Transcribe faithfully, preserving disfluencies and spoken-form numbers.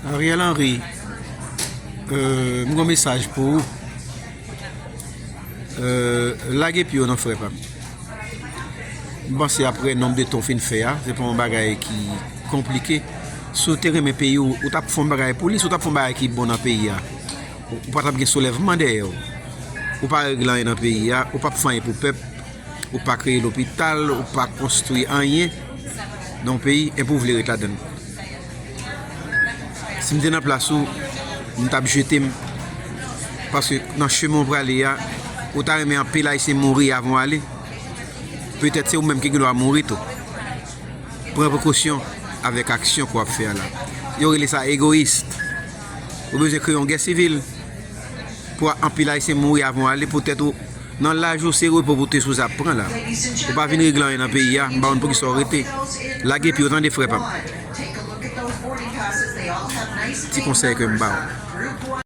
Ariel Henry, euh, m gon mesaj pou ou. Euh, lage pye w non, frè pa m. M panse apre nonb de tan w fin fè a, se pa yon bagay ki konplike. Si w te renmen peyi w, ou t ap fè yon bagay pou li, si w t ap fè yon bagay ki bon nan peyi a, ou, ou pa t ap gen soulèvman dèyè w. Ou pa regle anyen nan peyi a, ou p ap fè anyen pou pèp, ou pa kreye lopital, ou pa konstwi anyen nan yon peyi, enpi w vle ret ladan l. Si m te nan plas ou, m t ap jete m. Paske nan chemen w prale a, ou ta renmen anpil Ayisyen mouri avan w ale. Petèt se ou menm ki gen dwa mouri tou. Pran prekosyon avèk aksyon ke w ap fè a la. Yo rele sa egoyis. Ou bezwen kreye yon gè sivil pou anpil Ayisyen mouri avan w ale, poutèt ou nan laj ou se repo pou te sipoze ap pran la. Ou pa vin regle anyen nan peyi a, m pa konn poukisa w rete. Lage pye w tande, frè pa m. Ti konsèy ke m ba w.